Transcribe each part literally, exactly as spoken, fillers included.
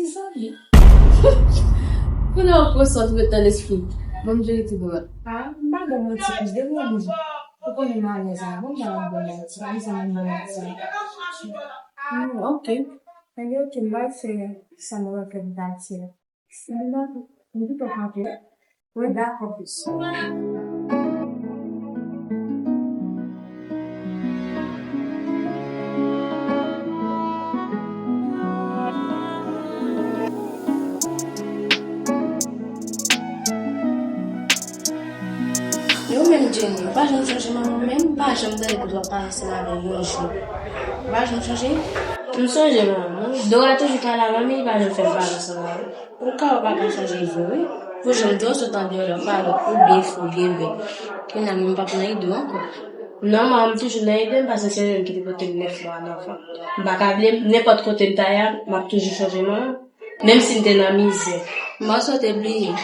Kisa li? Kounye a w konsantre tan lespri. Ban m jere ti bò a. Ah, m pa bon manti, plis de mwen menm. Ou konnen m alèz la, bon, m pa bon manti, m pa bon manti. Hmm, ok. Ebyen, ok, m pral fè sa m wè ke m ta fè. Si m dakò, m pito kanpe. Mwen dakò plis. Yo menm Jenny, ou pa janm chanje manman w menm, m pa janm tande kote w ap pale ansanm avè l yon jou. Ou pa janm chanje? M sonje manman m. Dora toujou pale avè m, li pa janm fè m pale ansanm avè l. Ou ka, ou pa ka chanje vre, wi. Pou jan m di w, sot andeyò la, pale, ou byen fou, byen bèt. Kounye a, m pa pou nan ide w ankò. Non, manman m toujou nan ide m, paske se li menm ki te pote m nèf mwa nan vant. M pa ka vle, nenpòt kote m ta ye a, m ap toujou chanje manman. Menm si m te nan mizè. M panse w te bliye.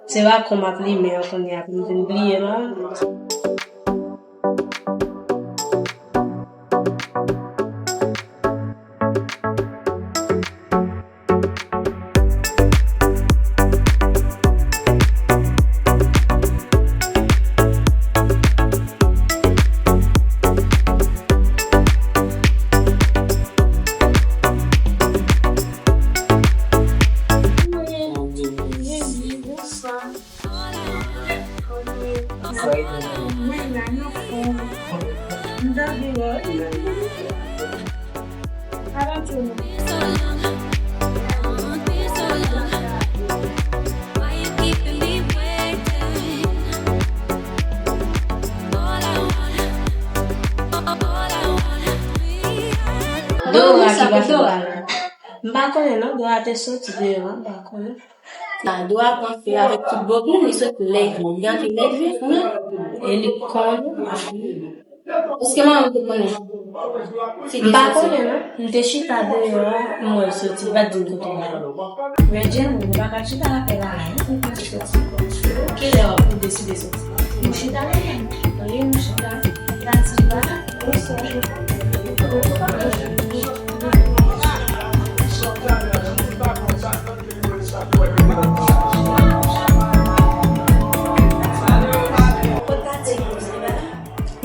Se pa kò m ap limen an kounye a pou m vin bliye manman. Dora ki pa fè bagay. M pa konnen non, Dora te soti deyò a, m pa konnen. Sa, Dora pran fè avèk tout bòkò, li sot lèd, li anvi lèd wi, wi. E li konnen. Èske manman m te konnen? M pa konnen non. M te chita deyò a, m wè l soti, li pa t di m kote l ale. Men Jenny, ou pa ka chita lakay la, non, ou pa soti. Kilè w ap deside soti? M chita la, wi, m chita. Pati la.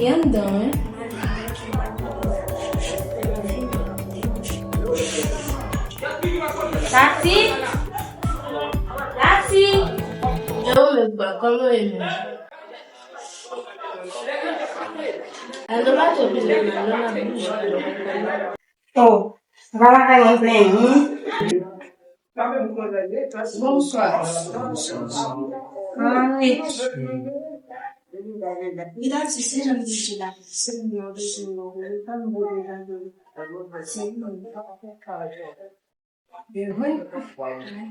Li anndan, wi. Tati! Tati! E ou menm, bwa, kòman w ye menm? Al nan bato vin nan, nan, nan, bouji. Oh, m pa lakay mwen plenyen. Bonswa. Kòman nou ye? Li ta di se jan li di la. Se li.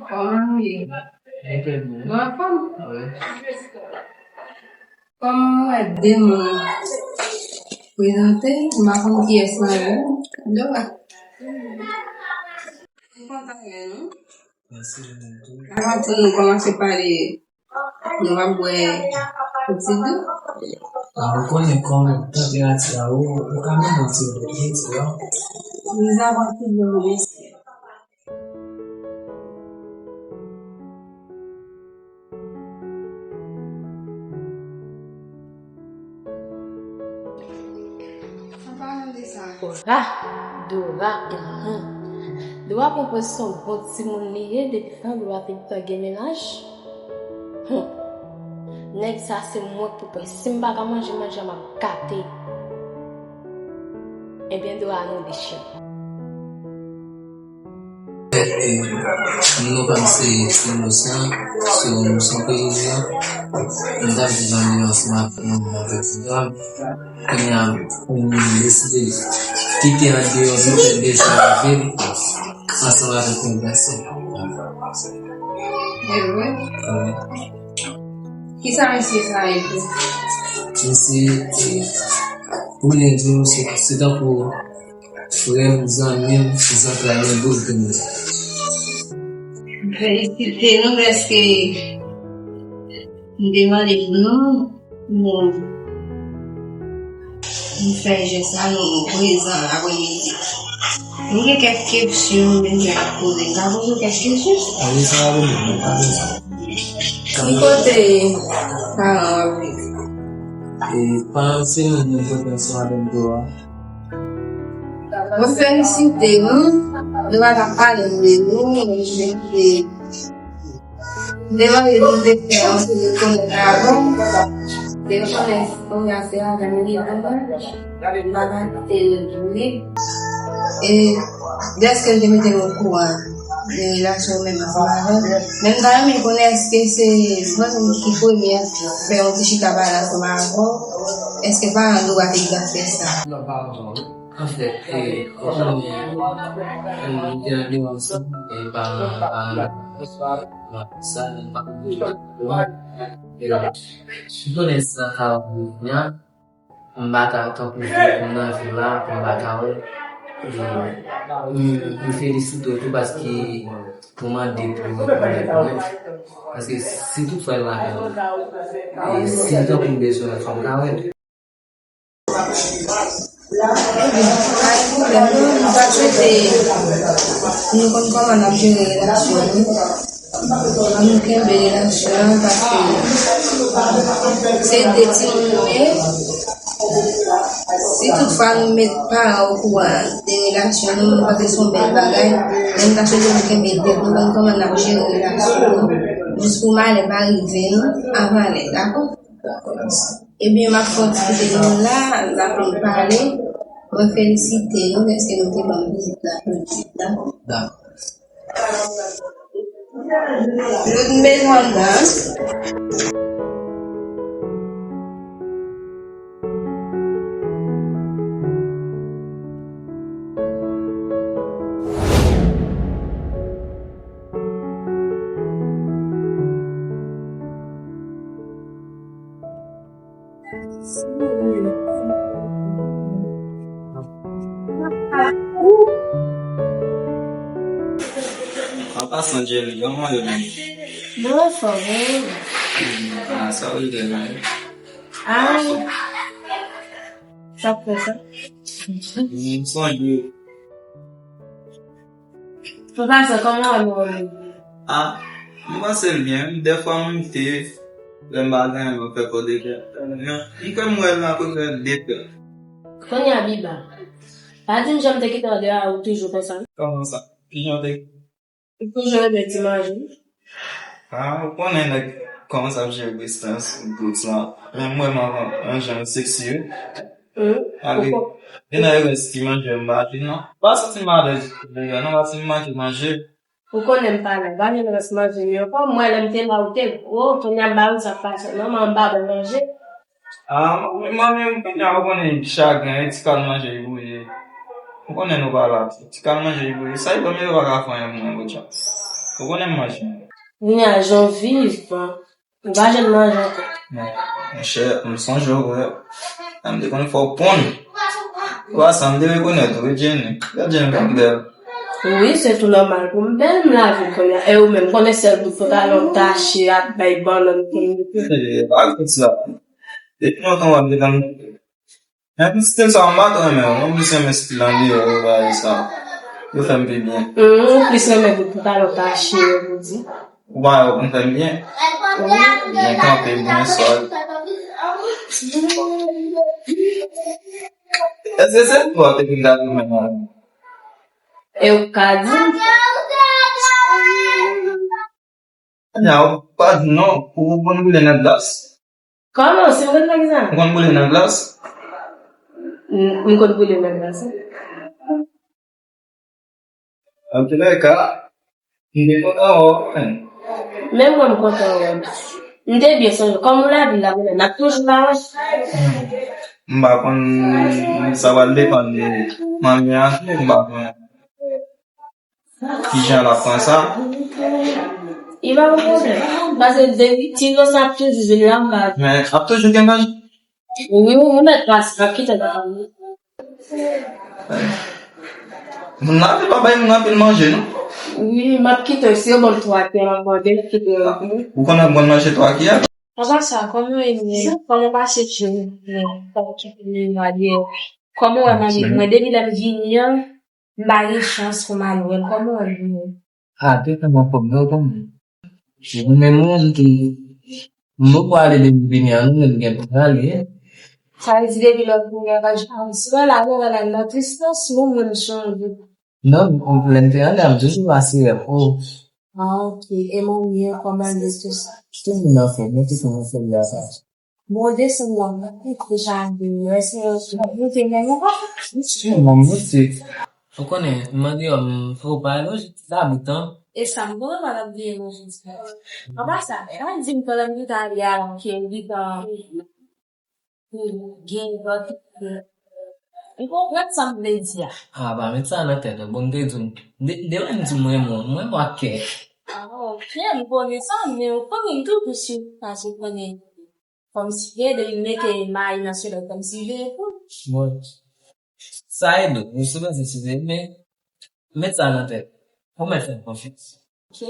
Kòman nou ye? Nou anfòm? Wi. Kòm mwen wè de moun prezante, m pa konn kiyès nan yo. Dora. M kontan wè nou. Avan tou nou kòmanse pale, nou va bwè yon ti dlo. A, ou konnen kòman tanperati a, ou, ou ka menm yon ti dlo, yon ti dlo. Nous avons tout le monde ici. An palan de sa. Dora, Dora, mhm. Dora pran pòz se yon bon timoun li ye, depi tan Dora te gentan gen mennaj. Hum. Nèg sa se mwen k pou pran. Si m pa ka manje, manje a m ap gate. Ebyen, Dora, nou de chen. E, e, nou pa se, se inosan, se yon inosan peyi a. Nou t ap viv an inosan avèk manman avèk ti dam. Kounye a, nou deside kite andeyò, nou fè de sa avè l, ansanm avèk yon gason. E vre? Wi. Kisa mesye sa ye tou? Mesye, e, pou mwen di w, se, se tankou frè m, zanmi m, zantray mwen, boul pou mwen. M felisite nou dèske m te mande pou nou, men Nou fè jès la, nou prezan aprèmidi. Nou gen kèk kesyon nou bezwen ap poze. N ka poze w kèk kesyon? A wi, sa va vini, nou pa bezwen. Ki kote paran w ap viv? E, paran se nou menm kote ansanm avèk dlo a. Mwen felisite nou. Nou pa t ap pale de nou, men nou te, devan yo nou te fè yon seri de komantè avan. Te konnen kounye a se avè m li anvan. M pa t ap te li. E, dèske l te mete m okouran de relasyon menm ansanm avè l. Men m ta renmen konnen èske se mwen menm ki premye fè yon ti chita pale ansanm avè w? Èske paran dlo a te egzak fè sa? Anfèt, e, ou konnen, e, nou te nan de ansanm, e, paran, paran, sa, e, ou konnen sa ka vini a, m pa ka tankou pou m nan vil la, pou m pa ka wè. E, m, m felisite w tou paske pou mande pou mwen, pou mwen, pou mwen. Paske si toutfwa l pa ka wè, e, si tankou m bezwen wè, fò m ka wè. Ebyen, pa gen pwoblèm, non. Nou ta swete nou konn kòman n ap jere relasyon nou. Nou kenbe relasyon an, paske se de timoun nou ye. Si toutfwa nou met paran okouran de relasyon nou, nou panse se yon bèl bagay. Men nou ta swete nou kenbe tèt nou, konn kòman n ap jere relasyon nou, jis pou malè pa rive nou avan lè, dakò? Ebyen, m ap fè yon ti kite nou la, n ap vin pale. Mwen felisite nou dèske nou te ban m vizit la jodi a. Dakò. Ludmilanda. An pasan, Jerry, kòman yo menm? Mwen anfòm, e ou? Ah, sa ou ye la? Ah, sa fè sa? M sonje. Papa, sa kòman w ap wè? Ah, m panse l byen. Dèfwa m te, lè m pa gen anyen, mwen fè kò de kè. M kwè m wè l apre de tè. Kounye a, Biba, pa di m jan m te kite w deyò a, ou toujou konsa. Kòman sa? Kijan w te? Ou toujou renmen ti manje? Ah, ou konnen nèg kòmanse ap jere prestans, tout sa. Men m wè m ap yon jan seksi, wi. Hum. Gen nan rès ti manje m pa di non. Pa santi m alèz, non, pa santi m manke manje. Ou konnen m pa la, pa gen rès manje m yo. Kòm mwen, lè m te la, ou te gwo, kounye a m ba ou sa k pase. Non, mwen m pa bwè manje. Ah, manmi, manmi, m konnen, ou konnen chagren, e ti kal manje li voye. Ou konnen nou pa la, ti kal manje li voye. Sa li ban m yo pa ka fè anyen pou mwen, Bondye. Ou konnen m manje. Kounye a, jan w viv, m pa janm manje ankò. Men, monchè, m sonje w, wè. Lè m te konn fè w ponn. Ou pa sa, m te rekonèt ou, wi, Jenny. Gad Jenny, kòm bèl. Wi, se tou nòmal pou m bèl, m lavi kounye a. E ou menm, konnen sèl bout pantalon tache ap bay bannann pou m mete. Eh, pa kout sa. Depi lontan w ap defann. Men pou stil sa, m pa twò renmen yo. Mwen plis renmen stil andeyò yo, bagay sa. Yo fè m pi byen. Hum, ou plis renmen bout pantalon tache yo, pou di. Ou pa wè pou m fè m byen? Wi. Byen kanpe, byen sòl. Èske se vre w te vin gade mwen nan? E ou ka di m? Anya, ou pa di non, ou konn boule nan glas? Kòman? Si m konn fè kisa? Ou konn boule nan glas? M, m konn boule nan glas, wi. Antoulèka, m te kontan wè w, men. Menm mwen, m kontan wè w. M te byen sonje, kòm ou lavi la, kounye a, n ap toujou la, wi. M pa konn, sa pral depann de manmi a, m pa konnen. Kijan l ap pran sa? Li pa gen pwoblèm. Paske depi ti Rosa ap toujou vin la, m pa. Men ap toujou gen manje? Wi, wi, ou mèt pase, m ap kite l. Moun nan pa bay moun anpil manje, non? Wi, m ap kite l. Si yo ban m twa kiyè, m ap manje, m ap kite l. Ou konn ap konn manje twa kiyè? Apa sa, kòman w ye? Kòman w pase jou? Kòman w kite memwa de? Kòman w wè manmi mwen? Depi lè m vini an, m pa gen chans pou m al wè l. Kòman w wè l vini? A, te kòman fò m nan kòman? Se mwen menm, mwen, m te, m poko ale depi m vini an, non, men m gen pou m ale. Sa vle di depi lè w vini an, pa janm, si w wè l ale, w wè l al nan tristès, mwen, mwen, m sonje. Non, lè m te anlè a, m toujou asire m. Oh. Ah, ok. E manmi an, kòman l ye tou sa? Tout moun anfòm, men tout moun anfòm la sa. Bon, desann nan, mwen, tout deja vini. Èske nou te menm ou pa? Si, mwen, mwen, se. Ou konnen, m mande w, m fè w pale, ou jis laboutan. E sa, m konnen pa t ap bliye mwen jodi a. Apa sa, pa di m pandan m te ale a, ke m gentan gen lòt. Ou konprann sa m vle di a? A, pa met sa nan tèt ou. Bon, m te di w, de, de lè m di m renmen w, m renmen w ak kè. A, ok, m konnen sa, men ou konnen m toujou sou pase konnen. Kòmsi vre, depi m mete mayi nan solèy, kòmsi vre tou. Bon, sa ede w, ou sipoze size, men met sa nan tèt. Ou mèt fè m konfyans. Ok.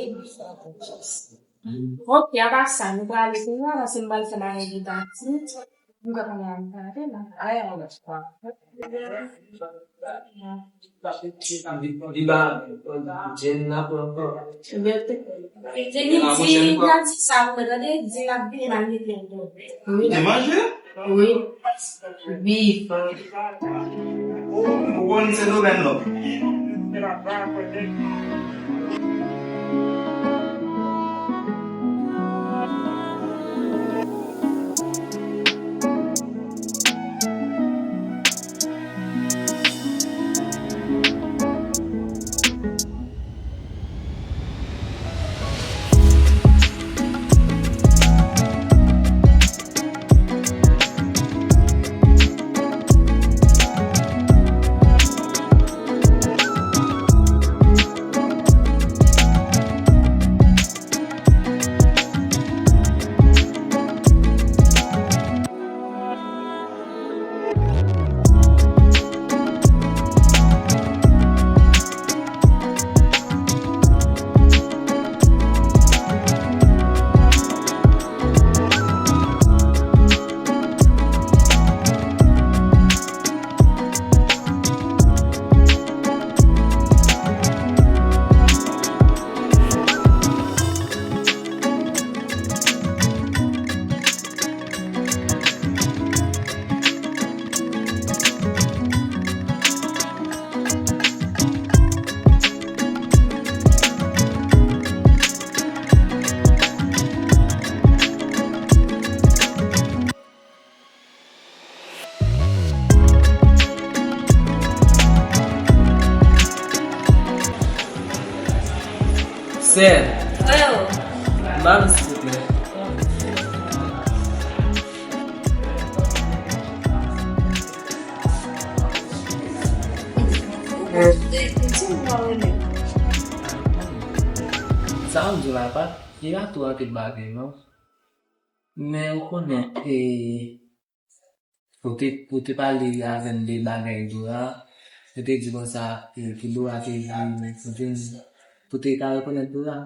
Ok, apa sa, nou prale kounya, paske m pral fè bagay ki pati. M pral pale avèk tante la. Ay, an lòt fwa. Li ba Jenn la pran kò. Jenny di, di sa pou mwen, tande, di l ap vin al mete l. Ou te manje? Wi. Wi. Ou konn se domèn lòm. Sè. Freo. Ba m, silvouplè. Sa m di w la, pa, li pa tou anpil bagay, non. Men ou konnen, e, ou te, ou te pale avè m de bagay Dora. Ou te di konsa, e, pou Dora te vin, pou te, pou te ka rekonèt Dora.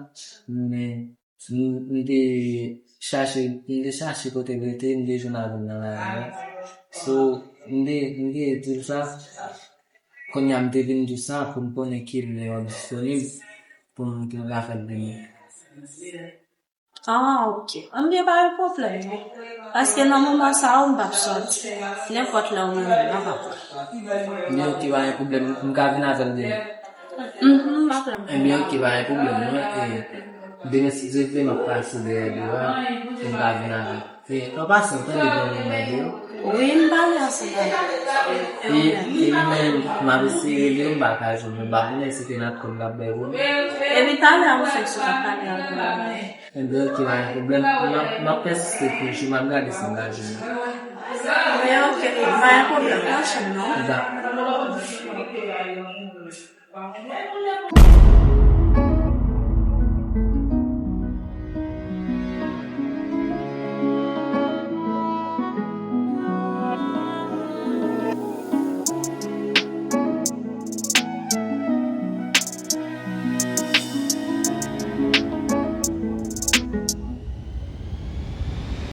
Men, m, m te chache, m te chache kote l rete, m te jwenn avè l nan lari a. So, m te, m te di l sa. Kounye a m te vin di w sa pou m konnen kilè w disponib pou m te ka fè l demen. Ah, ok. Anben, pa gen pwoblèm, non. Paske nan moman sa a, m p ap sòti. Nenpòt lè w renmen, non, papa. Ebyen, ok, pa gen pwoblèm. M ka vin avè l demen. Mhm, m p ap la. Ebyen, ok, pa gen pwoblèm, non. E, demen, si Dye vle, m ap pase dèyè Dora, pou m ka vin avè l. E, an pasan, tande, bon, m mande w. Wi, m pale ansanm avè l. E, e li menm, m ap eseye rele l, m pa ka jwenn li, m pa konnen si se nan kòm l ap bay pwoblèm. Epi talè a, m fèk sou t ap pale avè l. Ebyen, ok, pa gen pwoblèm. M ap, m ap pèsiste toujou, m ap gade si m ka jwenn li. Ebyen, ok, pa gen pwoblèm, pa ansanm non. Dakò.